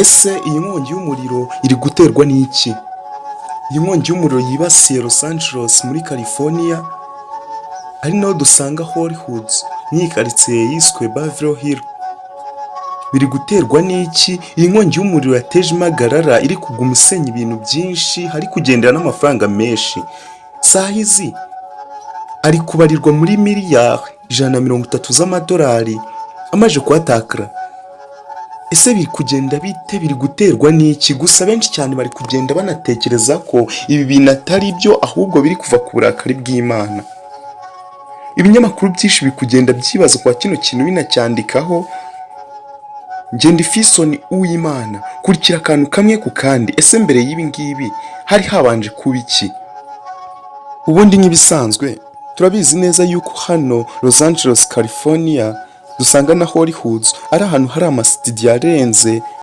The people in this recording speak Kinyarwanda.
Ese iyi nkongi y'umuriro iri guterwa n'iki? Iyi nkongi y'umuriro yibasiye Los Angeles muri California, ari naho dusanga Hollywood n'iyi karitsiye yiswe Beverly Hills, biri guterwa n'iki? Iyi nkongi y'umuriro yateje impagarara, iri kuguma isenya ibintu byinshi, hari kugendera n'amafaranga menshi, saha izi ari kubarirwa muri miliyari 130 z'amadolari amaze kuhatakara. Ese biri kugenda bite? Biri guterwa n'iki? Gusa benshi cyane bari kugenda banatekereza ko ibi bintu atari byo, ahubwo biri kuva ku burakari bw'Imana. Ibinyamakuru byinshi biri kugenda byibaza kwa kino kintu, binacyandikaho. Ngenda Fisoni Uwimana, kurikira akantu kamwe ku kandi. Ese mbere y'ibi ngibi hari habanje kuba iki? Ubundi nk'ibisanzwe turabizi neza yuko hano Los Angeles, California, dusanga na Hollywood, ari ahantu hari amasitidiyo arenze.